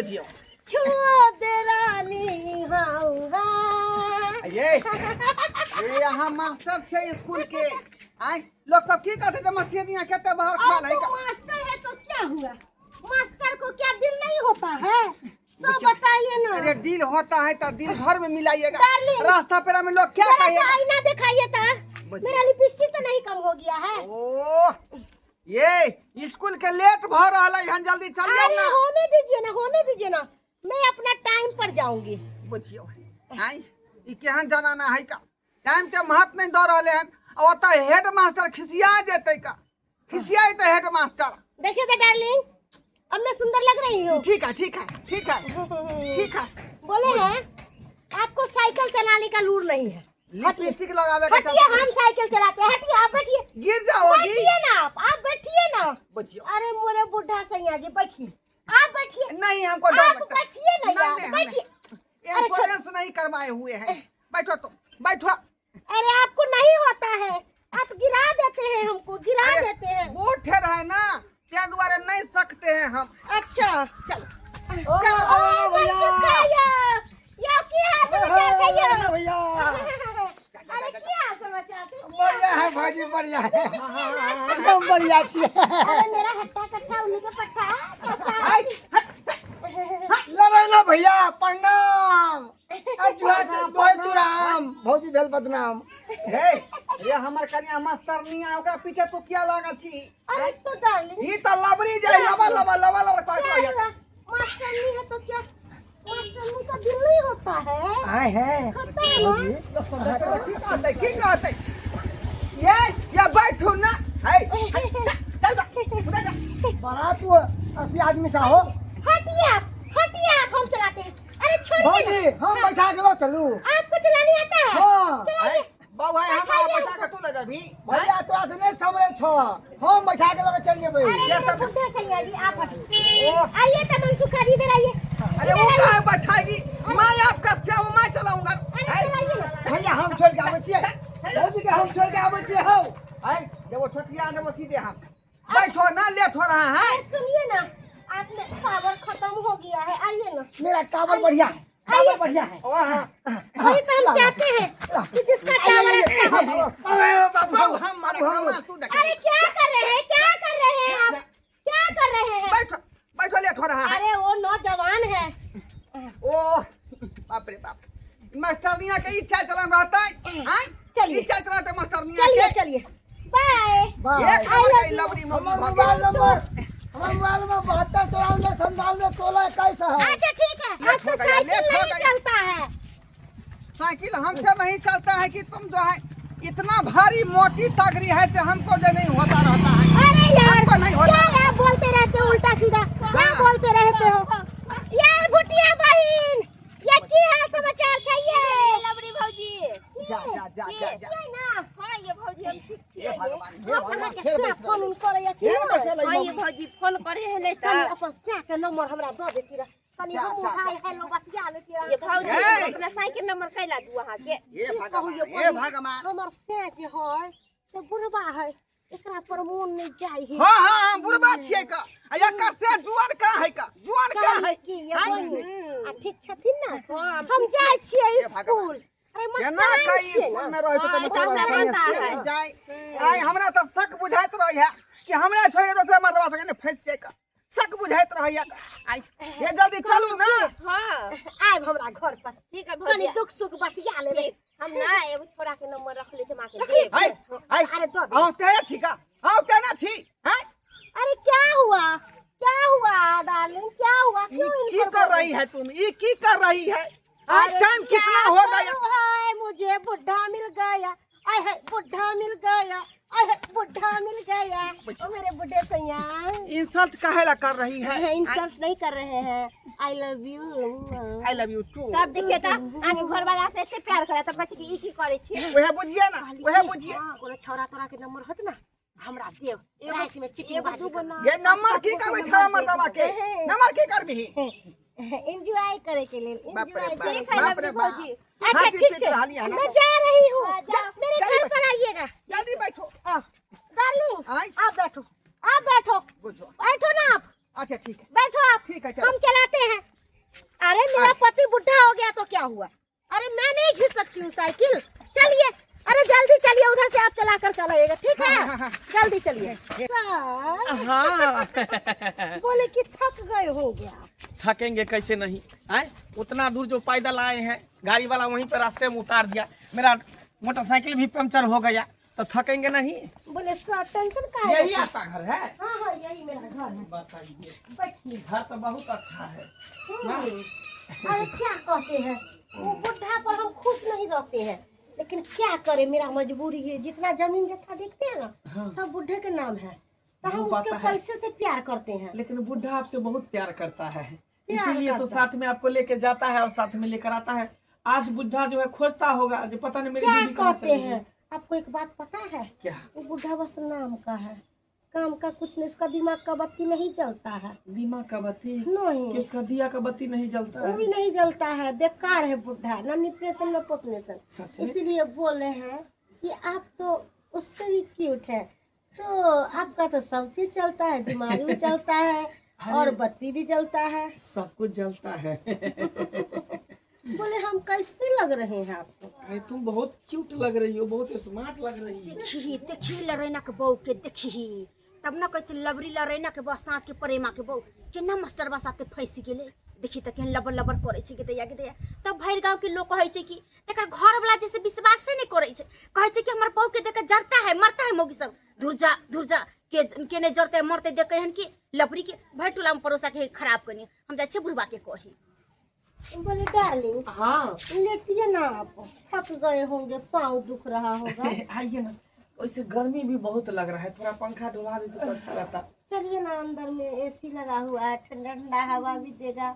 बुझियो। छुओ दे रानी हाँ हाँ। ये ये यहाँ मास्टर छै स्कूल के। आय लोग सब की कहते जे मछलियां कते बाहर और खाल है तो का? मास्टर है तो क्या हुआ, मास्टर को क्या दिल नहीं होता है? सो बच्चा- बताइए ना। अरे दिल होता है तो दिल घर में मिलाइएगा, डार्लिंग। रास्ता पेरा में लोग क्या जरा सा कहेगा? आईना दिखाइए था, बच्चा। मेरा लिपस्टिक तो नहीं कम हो गया है? ओ ये स्कूल के लेट भ रहल है, हम जल्दी चल जाओ अरे ना। होने दीजिए ना, होने दीजिए ना, मैं अपना टाइम पर जाऊंगी। बुझियो आय ई केहन जनाना है का, टाइम के महत्व नहीं दऽ रहले हन। आ ओतऽ हेड मास्टर खिसिया जेतै का, खिसिया जेतै हेड मास्टर। देखिए तो डार्लिंग, अब मैं सुंदर लग रही हूँ? ठीक है ठीक है ठीक है ठीक है। बोले हैं आपको साइकिल चलाने का लूर नहीं है। लिपस्टिक लगावे के हटिए, हम साइकिल चलाते हैं। हटिए आप, बैठिए। गिर जाओगी। बैठिए ना आप, आप बैठिए ना। बुझियो। अरे मोरे बुढ़ा सैया जी, बैठिए आप, बैठिए। नहीं हमको डर आप लगता है। बैठिए ना नहीं, यार, नहीं, हम बैठिए। नहीं। अरे छोड़। इंश्योरेंस नहीं करवाए हुए हैं। बैठो तुम, बैठो। अरे आपको नहीं होता है, आप गिरा देते हैं हमको, गिरा अरे, देते हैं। बूढ़ ठहर है ना, त्या द्वारे नहीं सकते हैं हम। अच्छा चलो। ओ, चलो। ओ, भैया। भैया या की हाल समाचार है ओ, भैया। अरे की हाल समाचार छै? बढ़िया है भाजी, बढ़िया है, एकदम बढ़िया छी। अरे मेरा हट्टा कट्ठा उन्हीं के पट्टा कैसा है? लड़ै ना भैया, प्रणाम। आ जुआ दोय चुराम भौजी भेल बदनाम। हे रे हमर कनिया मास्टर नहीं आ, ओकरा पीछे तू किया लागल छी? अरे तो डार्लिंग ई त लबरी जाय, लबा लबा लबा लबा कहत क्या रहिए। हुआ? मास्टरनी है तो क्या मास्टरनी का दिल नहीं होता है? आए है होता है ना? भौजी। की कहतै, की कहतै? ये या बैठू ना। हे चल बा, उधर जा। बड़ा तू अथी आदमी चाहो। हटिए आप, हटिए आप, हम चलाते हैं। अरे छोड़िए भौजी ना। हम बैठा के लो चलू। आपको चलाने आता है? हाँ। चलाइए। बाबू है, हमरा बैठाइए बैठा के तू ले जाबी। भैया तोरा से नहीं समरे छ, हम बैठा के लगे चल जेबै। अरे ये मेरे सब- बुढ़े सैया जी, आप हटिए। ओ। आइए तो मनसुखा जी, इधर आइए। अरे वो इधर आइए। कहाँ बैठाएगी? मैं आपका सेवा मैं चलाऊंगा। अरे है चलाइए ना। भैया हम छोड़ के आबै छियै, भौजी के हम छोड़ के आबै छियै। हौ है देखो ठोकिया देबो सीधे हम। बैठो ना, लेट हो रहा है। अरे सुनिए ना, आपने पावर खत्म हो गया है, आइए ना। मेरा टावर बढ़िया है, टावर बढ़िया है। ओ हाँ वही तो हम चाहते हैं कि जिसका टावर अच्छा हो। बाबू बाबू हम मारे हम तू देख। अरे क्या कर रहे हैं, क्या कर रहे हैं आप, क्या कर रहे हैं? बैठो बैठो, लेट हो रहा है। अरे वो नौजवान है। ओ बाप रे बाप, मास्टरनिया के इच्छा चलन रहता है। हां चलिए। इच्छा चलन तो मास्टरनिया चलिए के। चलिए, बाय। बाय। एक नंबर के लवरी मौगी हमर भऽ मोबाइल गेल। नंबर, हमर मोबाइल नंबर 72 94 97 16 21 है। अच्छा ठीक है, लेट आपसे हो गया, साइकिल लेट हो नहीं गया। चलता है। साइकिल हमसे नहीं चलता है कि तुम जो है इतना भारी मोटी तगड़ी है से हमको जो नहीं होता रहता है। अरे यार हमको नहीं होता। क्या यार बोलते रहते हो उल्टा सीधा, क्या हाँ। बोलते रहते हो यार? भुटिया बहन, ये की हाल समाचार चाहिए? लवरी भौजी। जा जा जा जा जा। छियै ना? हाँ ये भौजी हम ठीक हे छियै। भगवान, हे भगवान, अहाँके फेर सैह बैस फोन रहलै। उन करैया की फेर नहि? बैसल हाँ ये मौगी। भौजी फोन करे है नहीं कनी तऽ। अपन सैह के नंबर हमरा दऽ देती रह, कनी जा, हमहूँ जा, हाय जा। हेलो बतिया लेती रह। ये भौजी हे। हम अपना साइकिल नंबर कैला दू अहाँके? हे की भगवान, कहू यौ हे बहिन, भगवान। हमर सैह जे है से बुढ़बा है, एकरा पर मोन नहीं जाइ है। हाँ हाँ हाँ बुढ़बा छियै का, आ एकर से जुआन का है का, जुआन का है? की ये आँय? बहिन, आ ठीक छथिन ना? हाँ, हम हम जाइ छियै हे भगवान। स्कूल। अरे केना मास्टर कई छियै स्कूल ना? में रहै छै तऽ हाँ, बच्चा हमरा संगे पता से है। नहि जाय। आइ हमरा तऽ शक बुझाइत रहै है कि हमरा छोड़ि दोसरा मर्दबा संगे नहि फँसि जाय का, शक बुझाइत रहै है। आइ हे जल्दी चलू ना। हाँ आयब हमरा घर पर, ठीक है कनी भौजी। दुख सुख बतिया लेबै। ठीक, हम ना एगो छोरा के नंबर रख ले छै माँ के रखले देब। हाय हाय। अरे दऽ दे। अहाँ तेरे छी का? अहाँ केना छी? हैं? अरे क्या हुआ, क्या हुआ डार्लिंग, क्या हुआ? ई क्यों की इनकर कर बोल रही है तुम? ई की कर रही है? आज अरे टाइम क्या कितना हो गया? करूं हाय, मुझे बुढ़ा मिल गया, आय है बुढ़ा मिल गया, आय है बुढ़ा मिल गया। ओ मेरे बुढ़े सैया। इंसल्ट काहे ला कर रही है? इंसल्ट नहीं कर रहे हैं, I love you. I love you too. सब देखिए तऽ अहाँके घरवाला से एते प्यार करे तऽ बच्चे के ई की करे छियै? वह बुझिए ना, वह बुझिए। कोनो छौड़ा तोड़ा के नंबर होत ना, हमरा देव, राति में चीटिंग एगो बाजी दूगो करब। ना। ये नंबर की करबै छड़ा मर्दबा के? नंबर की करबिही? एंजॉय करे के लेल, बाप रे एंजॉय बाप, करे ठीक है, बाप रे लवली बाप। भौजी। अच्छा हाथी ठीक पीट छै, रहली है ना। मैं जा रही हूँ। हाँ, जा। मेरे जल्दी घर पर आइएगा। जल्दी बैठो। आओ, डार्लिंग आय। आप बैठो, आप बैठो। बुझो। बैठो ना आप। अच्छा ठीक है। बैठो आप। ठीक है, चलो। हम चलाते हैं। अरे मेरा पति बुढ़ा हो गया तो क्या हुआ, अरे मैं नहीं खींच सकती हूँ साइकिल। चलिए, अरे जल्दी चलिए, उधर से आप चला कर चलाइएगा, ठीक है? जल्दी चलिए। सर, हाँ। बोले कि थक गए होंगे आप। थकेंगे कैसे नहीं आए, उतना दूर जो पैदल आए हैं, गाड़ी वाला वहीं पे रास्ते में उतार दिया, मेरा मोटरसाइकिल भी पंचर हो गया, तो थकेंगे नहीं। बोले सर टेंशन का है? यही आपका घर है? हाँ हाँ, यही मेरा घर है। बताइए, बैठिए। घर तो बहुत अच्छा है। अरे क्या कहते हैं, वो बुढ़ा पर हम खुश नहीं रहते हैं, लेकिन क्या करें, मेरा मजबूरी है। जितना जमीन जथा देखते हैं ना, हाँ। सब बुढ़े के नाम है, तो हम वो बात उसके है। पैसे से प्यार करते हैं। लेकिन बुढ़ा आपसे बहुत प्यार करता है, प्यार इसीलिए तो करता साथ में आपको लेके जाता है और साथ में लेकर आता है। आज बुढ़ा जो है खोजता होगा जो पता नहीं मेरी क्या बीवी कहाँ कहते चली गई। हैं, आपको एक बात पता है? क्या? वो बुढ़ा बस नाम का है, काम का कुछ नहीं, उसका दिमाग का बत्ती नहीं जलता है। दिमाग का बत्ती? नहीं। कि उसका दिया का बत्ती नहीं जलता वो है? भी नहीं जलता है, बेकार है बुढ़ा, ना निप्रेशन ना पोतनेशन। सच में? इसीलिए बोले हैं कि आप तो उससे भी क्यूट है, तो आपका तो सब चीज चलता है, दिमाग भी चलता है और बत्ती भी जलता है, सब कुछ जलता है। बोले हम कैसे लग रहे हैं आपको? अरे तुम बहुत क्यूट लग रही हो, बहुत स्मार्ट लग रही हो। देखी देखी लड़ैना के बहू के, देखी तब न कहै छै लबरी लड़ैना के बहू, साँझ के प्रेमा के बहू केना मास्टरबा साथे फँसि गेलै। देखी तऽ केहन लबर लबर करै छै, गे दैया गे दैया। तब भरि गाँव के लोक कहै छै कि तकर घरवला जैसे विश्वासे नहि करै छै, कहै छै कि हमर बहू के देख के जरता है मरता है मौगी सब, धुर जा धुर जा, के के नहि जरतै मरतै देखै हन कि लबरी के भरि टोला में पड़ोसा के खराब कनी। हम जाइ छियै बुढ़बा के कही। बोले डार्लिंग हाँ लेटिए ना, आप थक गए होंगे, पाँव दुख रहा होगा। आइए ना, वैसे गर्मी भी बहुत लग रहा है, थोड़ा पंखा डुला देते तो अच्छा रहता। चलिए ना, अंदर में एसी लगा हुआ है, ठंडा ठंडा हवा भी देगा।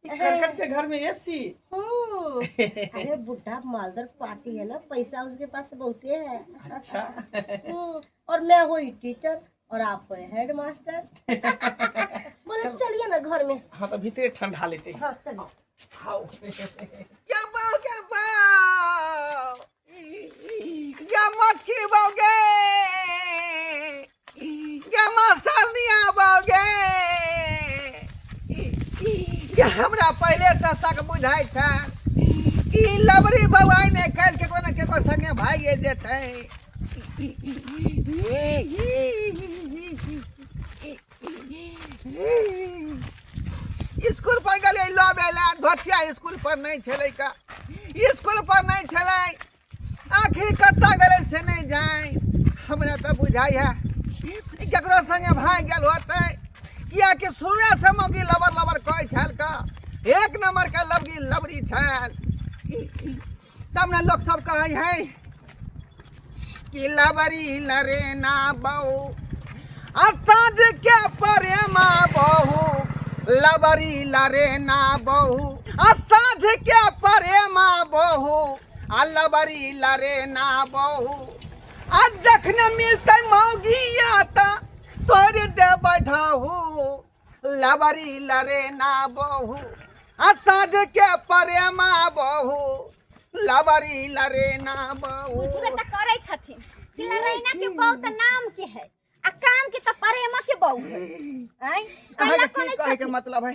करकट के घर में एसी? अरे बुढ़ा मालदार पार्टी है ना, पैसा उसके पास बहुते है। अच्छा। और मैं हुई टीचर और आप हुए हेड मास्टर। बोले चलिए ना घर में। हाँ तो भीतर ठंडा लेते हैं। हाँ चलिए। आओ। क्या बाओ क्या बाओ क्या मटकी बाओगे क्या मास्टर नहीं आबोगे? क्या हमरा पहले से शक बुझाइ छै कि लबरी बौआइ ने काल्हि केको ने केको संगे भागि जेतै। स्कूल पर गेलियै लबे लए, धोतिया स्कूल पर नहि छलै का, स्कूल पर नहि छलै, आखिर कतऽ गेलै से नहि जाय। हमरा तऽ बुझाइ है केकरो संगे भागि गेल होतै, कियाकि शुरुए से मौगी लबर लबर कहै छल का, एक नंबर के लबरी लबरी छल। तब ने लोक सब कहै है कि लबरी लरेना बहू आ साँझ के प्रेमा बहू, लबरी लरेना बहू आ साँझ के प्रेमा बहू आ लबरी लरेना बहू आ जखन मिलतै मौगिया त तोहरे देबै ढहू, लबरी लरेना बहू आ साँझ के प्रेमा बहू, लबरी लरेना बहू। बुझबे तऽ करै छथिन कि लड़ैना के बहू तऽ नाम के है आ काम के तऽ प्रेमा के बहू है। आँय अहाँके कहला की करै कहै के छथिन? मतलब है?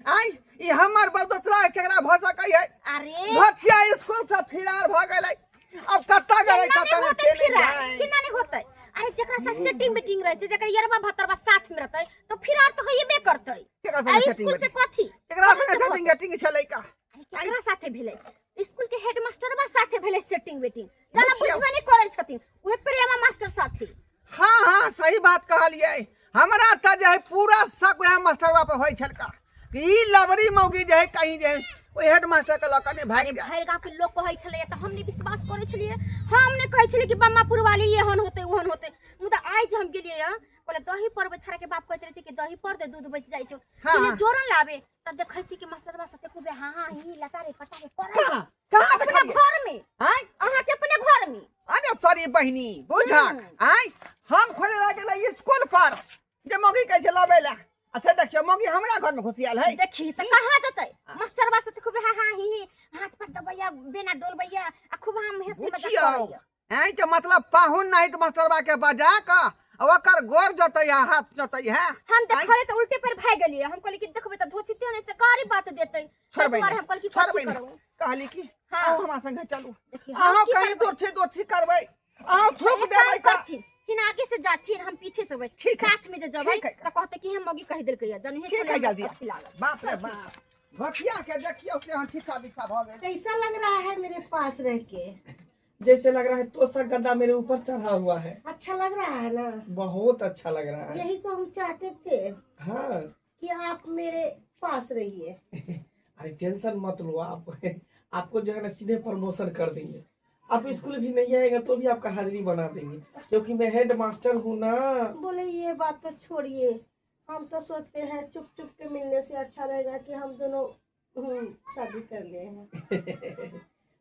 आँय ई हमर बड़ दोसरा केकरा भऽ सकै है? अरे भचिया स्कूल से फिरार भऽ गेलै, अब कतऽ गेलै केना कतऽ नहि नहि होतै से नहि फिरार, जाय। केना नहि होतै? अरे जकरा साथ सेटिंग मीटिंग रहै छै, जकर यरबा भतरबा साथ में रहतै तो फिरार तो होइबे करतै। केकरा आ संगे सेटिंग स्कूल से कथी? केकरा कथी संगे से सेटिंग वेटिंग छलै का? अरे केकरा साथे भेलै? स्कूल के हेडमास्टरबा साथे भेलै सेटिंग वेटिंग, जाना बुझियौ। बुझबे नहि करै छथिन, उहे प्रेमा मास्टर साथे। हाँ हाँ सही बात कहलियै, हमरा तऽ जे है पूरा शक वएह मास्टरबा पर होइ छलका कि ई लबरी मौगी जे है कहीं जे है ओहि हेडमास्टर के लऽ कऽ नहि भागि जाय। भरि गाँव के लोक कहै छलै तऽ हम नहि विश्वास करै छलियै, हम नहि कहै छलियै कि बम्मापुर वाली एहन होतै ओहन होतै। मुदा आइ जे हम गेलियै हँ, कहले दही परबै, छड़ा के बाप कहैत रहै छै कि दही पर दे दूध बचि जाइ छौ। हाँ। गेलियै जोरन लाबे तऽ देखै छी कि मास्टरबा साथे खूबे हाँ हाँ ही लता रे पटा रे करै। कहाँ कहाँ अपना देखलियै? घर में। आँय? अहाँके अपने घर में। अरे तोरी बहिनी बुझक, आँय हम खोजे लए गेलै स्कूल पर जे मौगी कहै छै लबै लए, अच्छा देखियौ मौगी हमरा घर में घुसियाल है। देखी तऽ कहाँ जेतै? मास्टरबा साथे खूबे हाँ हाँ ही ही हाथ पर दबैया बेना डोलबैया आ खूब हम हंसी मजाक बुझियौ करैया। आँय के मतलब पाहुन नहीं तऽ मास्टरबा के बजा कऽ आ ओकर गोर जोतै है हाथ जोतै है। हम देखले त उल्टे पर भाग गेलिए। हम कहली कि देखबे त धोछिते ने से कारी बात देतै। ताहि छोड़बै दुआरे नहि, हम कहली कि छोड़बै कथी नहि। करब। कहली कि हाँ। आउ हमरा संगे चलू। देखिए, हम अहाँ की कहीं करबै? दोछी दोछी करबै, अहाँ थूक एक काम देबै तऽ करथिन, हिन आगे से जाथिन, हम पीछे से अबै। ठीक है। साथ में जे जबै ठीक है। त कहते कि हम मौगी कहि देलकै या जनहे ठीक है छलै जल्दी अथी लागल। बाप रे बाप, भथिया के देखियौ केहन छिछा बिछा भऽ गेल। कैसा लग रहा है मेरे पास रह के? जैसे लग रहा है तोसा गद्दा मेरे ऊपर चढ़ा हुआ है। अच्छा लग रहा है ना? बहुत अच्छा लग रहा है। यही तो हम चाहते थे। हाँ, कि आप मेरे पास रहिए। अरे टेंशन मत लो आप, आपको जो है ना सीधे प्रमोशन कर देंगे। आप स्कूल भी नहीं आएगा तो भी आपका हाजिरी बना देंगे, क्योंकि मैं हेड मास्टर हूँ ना। बोले ये बात तो छोड़िए, हम तो सोचते हैं चुप चुप के मिलने से अच्छा रहेगा कि हम दोनों शादी कर लिए हैं।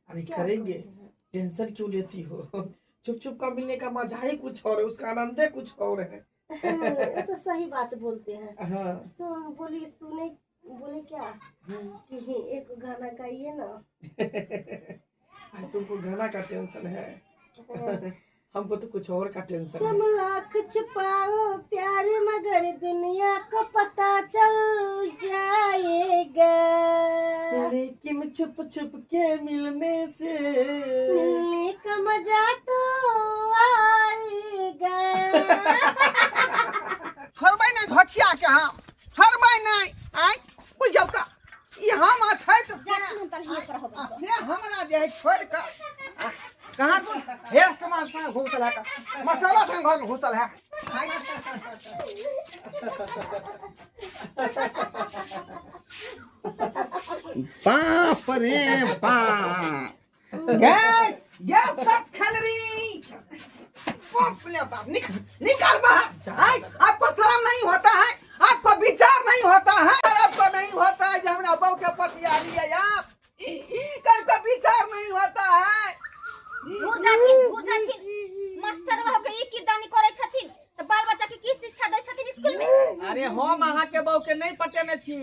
अरे क्या करेंगे, करते हैं? टेंशन क्यों लेती हो? चुप चुप का मिलने का मजा ही कुछ और है, उसका आनंद ही कुछ और है। ये तो सही बात बोलते हैं। हाँ। सुन बोली सुने बोले क्या कि एक गाना गाइए ना। अरे तुमको गाना का टेंशन है, हमको तो कुछ और का टेंशन है। तुम लाख छुपाओ प्यार मगर दुनिया को पता चल जाएगा, लेकिन छुप छुप के मिलने से मिलने का मजा तो आएगा। छोड़बै नहि धोछिया के, हम छोड़बै नहि। आइ बुझियौ तऽ ई हम अछैत से जाथिन हम तलहिए पर होबै। आ से हमरा जे है छोड़ि कऽ आ, कहाँ तुम हेस्ट मास्टर संग घुसल है, मास्टरवा संग घर में घुसल है। आइ, बाप रे बाप, गे गे सब खेलरी, बाप रे बाप, निकाल निकाल बाहर। आइ, आपको शर्म नहीं होता है, आपको विचार नहीं होता है, आपको नहीं होता है जे हमरा बहू के पतिया लिए आप आपको विचार नहीं होता है। घूर जाथिन, घूर जाथिन। मास्टर बाबू के ई किरदानी करै छथिन त बाल बच्चा के की शिक्षा दै छथिन स्कूल में? अरे हम अहाँ के बहू के नहीं पटेने छी,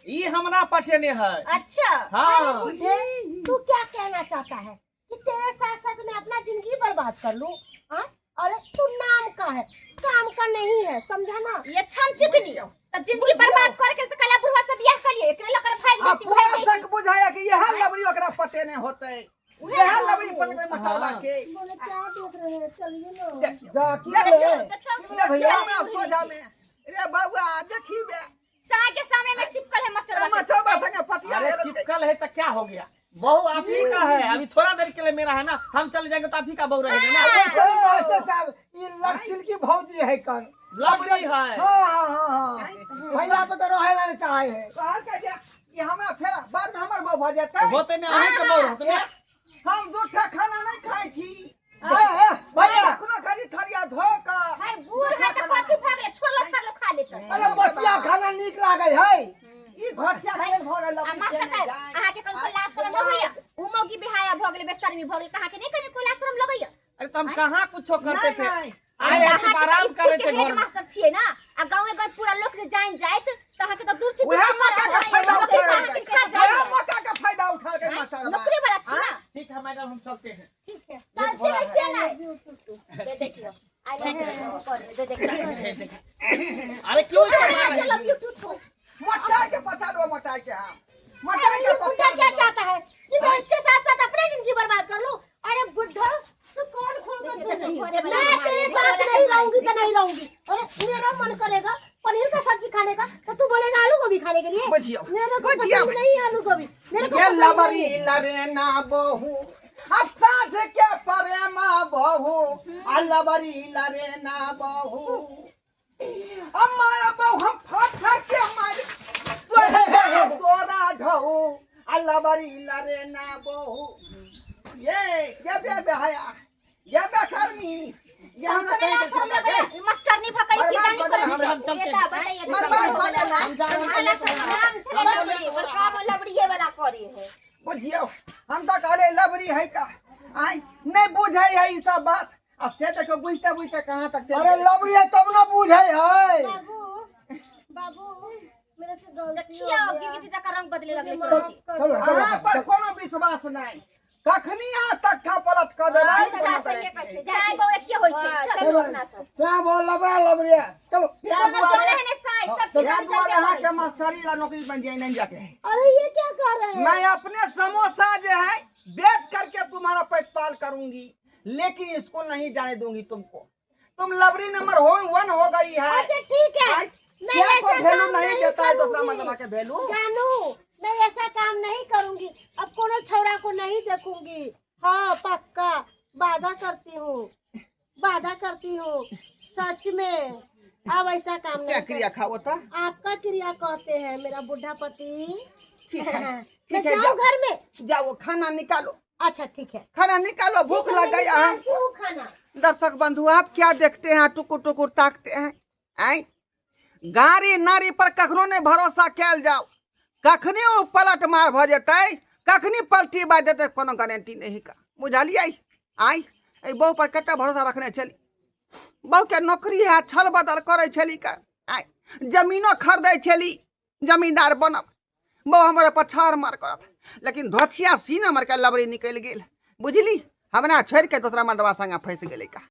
ई हमरा पटेने है। अच्छा। हाँ। बुढ़े, तू क्या कहना चाहता है कि तेरे साथ साथ मैं अपना जिंदगी बर्बाद कर लूं? हाँ? अरे तू नाम का है, काम का नहीं है, समझा ना? ये छम चिकनी तब जिंदगी बर्बाद करके तो कला बुढ़वा से बियाह करिए, एकरे लकर भाग आ जाती, पूरा भाग जाती। शक बुझाया कि यह लबरी ओकरा पटेने होते, यह लबरी पटेने मटरवा के। बोले क्या देख रहे हैं, चलिए ना। देखियो, जा की देखियो, भेलै? देखियो, देखियो हमरा सोझा में रे बउआ, देखी बे सागे सामने में चिपकल है मास्टर बाबू। मटरवा संगे पतिया अरे हेरल। चिपकल है तो क्या हो गया, बहू आप ही का है, अभी थोड़ा देर के लिए मेरा है ना, हम चले जाएंगे तो आप ही का बहू रहेगा ना। वैसे भी मास्टर साहब ये लड़चिल की भौजी है कन लबरी है। हाँ हाँ हाँ हाँ, भैया पे तो रहे ना चाहे है। कहल के जे ई हमरा फेर बाद में हमर बहू भऽ जेतै। होते ना अहीं के बहू रहत ना। हम दूठा खाना नहीं खाइ छी। ए, ए, भैया। कखनो खाली थरिया धो कऽ। हाय बूढ़ है तो कथी भऽ गेलै, छोड़लो छाड़लो खा लेतै। अरे बसिया खाना नीक लागे है। ई घोटिया केल भऽ गेल आ लबरी मास्टर से नहि साहब जाय। अहाँ के कल कोई आश्रम होइया? उ मौगी बिहाया भऽ गेलै, बेशर्मी भऽ गेलै, तऽ अहाँ के नहीं कने कोई आश्रम लगैया? अरे तो हम कहाँ कुछो करते नहीं, थे, नहीं। आए अहाँ ऐसे के आराम तऽ कर रहे स्कूल थे के घर हेड में। मास्टर छियै ना, आ गाँवे गाँव पूरा लोक जे जान जाइत तऽ अहाँ के तऽ दूर छी। उएह मौका के फायदा उठा जाय, उएह मौका के फायदा उठा के मास्टर नौकरी वाला छी ना। ठीक है मैडम, हम चलते हैं। ठीक है, चलते हैं से ना। दे देखियो, I love you कर दे देखियो। अरे क्यों इसको मार I रहे हैं? Love you to to. मोटाई के पता दो, मोटाई के, हम मोटाई अरे के ये बुढ़ा पता क्या चाहता है कि मैं इसके साथ साथ अपनी जिंदगी बर्बाद कर लूं? अरे बुढ़ा तू कौन खून में देखिए, चूस देखिए, है? मैं तेरे साथ नहीं रहूंगी तो नहीं रहूंगी। अरे मेरा मन करेगा पनीर का सब्जी खाने का तो तू बोलेगा आलू गोभी खाने के लिए। बुझियो, मेरे को बुझियो। पसंद नहीं है आलू गोभी, मेरे को ये पसंद नहीं लबरी है। लरेना बहू, आ साँझ के प्रेमा बहू, आ लबरी लरेना बहू, हमारा बहू हम फाट फाट के मार तोरा ढऊ, आ लबरी लरेना बहू। ये बे बेहया, ये बेकर्मी, ये हमरा कहे के शर्म छलै, लगैया? मास्टर नहीं भकई बर्बाद किरदानी कऽ देला करै हमरा। हम चलते हैं। बेटा बताइए, बर्बाद कऽ देला। हम जा रहे हैं। हमरा शर्म छलै लबड़ी, और काम लबड़िए वाला करे है। बुझियौ, हम तऽ कहले लबरी है का, आइ नहीं बुझै है ई सब बात, आ से देखो बुझते बुझते कहाँ तक चलि अरे गेलै। लबरी है तब ना बुझे है। बाबू बाबू मेरे से गलती हो देखियो गया। गिरगिट जका रंग बदले लगले। माफ चल कर चलो अहाँ चलो पर कोनो विश्वास नहीं, कखनी आ तख्ता पलट कऽ देबै कोनो गारंटी नहि। साय बौ एके होइ छै चल साहब वो लबरा लबरिया चलो ताहि दोनों दुआरे चले है ने साय सब ताहि दुआरे अहाँके मास्टरी ला नौकरी बन जाए नहीं जाके अरे ये क्या कर रहे हैं मैं अपने समोसा जो है बेच करके तुम्हारा पेटपाल करूंगी लेकिन स्कूल नहीं जाने दूंगी तुमको तुम लवरी नंबर हो वन हो गई है अच्छा ठीक है भाई, मैं शेर को ऐसा वैल्यू काम नहीं देता है दूसरा करूंगी। मर्दमा के वैल्यू। जानू मैं ऐसा काम नहीं करूंगी अब कोनो छोरा को नहीं देखूंगी हाँ पक्का वादा करती हूँ वादा करती हूँ सच में अब ऐसा काम से नहीं क्रिया खाओ तो कर- आपका क्रिया कहते हैं मेरा बुढ़ा पति ठीक है मैं ठीक है जाऊँ जाओ घर में जाओ खाना निकालो अच्छा ठीक है खाना निकालो भूख ठीक है, लग मैं गई है निकालती हूँ खाना दर्शक बंधु आप क्या देखते हैं टुकुर टुकुर ताकते हैं आय गाड़ी नारी पर कखनो नहीं भरोसा कैल जाओ कखनी ओ पलट मार भऽ जेतै कखनी पलटी बाजि जेतै कोनो गारंटी नहीं का बुझलियै आय एहि बहु पर कते भरोसा रखने छली बहुके नौकरी है छल बदल करै छली का आय जमीनो खरीदै छली जमींदार बनब बहु हमर पर छाड़ मार करत लेकिन धोथिया सीन हमर के लबरी निकलि गेल बुझली हमरा छोड़ि के दोसरा मर्दबा संगे फँसि गेलै का।